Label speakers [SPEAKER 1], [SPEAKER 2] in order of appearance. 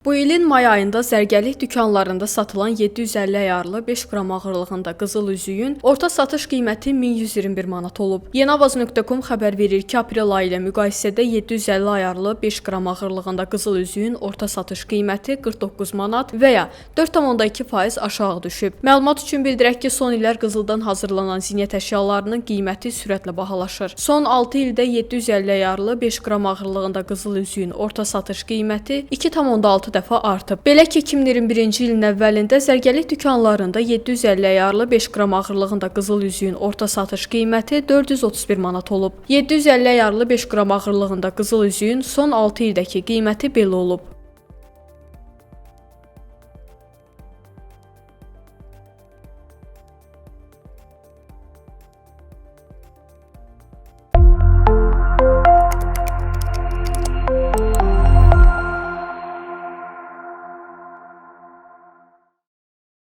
[SPEAKER 1] Bu ilin may ayında zərgərlik dükanlarında satılan 750 əyarlı 5 qram ağırlığında qızıl üzüyün orta satış qiyməti 1121 manat olub. Yeniavaz.com xəbər verir ki, aprel ayı ilə müqayisədə 750 əyarlı 5 qram ağırlığında qızıl üzüyün orta satış qiyməti 49 manat və ya 4,2% aşağı düşüb. Məlumat üçün bildirək ki, son illər qızıldan hazırlanan zinət əşyalarının qiyməti sürətlə bahalaşır. Son 6 ildə 750 əyarlı 5 qram ağırlığında qızıl üzüyün orta satış qiyməti 2,6 dəfə artıb. Belə ki, 2021-ci ilin əvvəlində zərgərlik dükanlarında 750 əyarlı 5 qram ağırlığında qızıl üzüyün orta satış qiyməti 431 manat olub. 750 əyarlı 5 qram ağırlığında qızıl üzüyün son 6 ildəki qiyməti belə olub.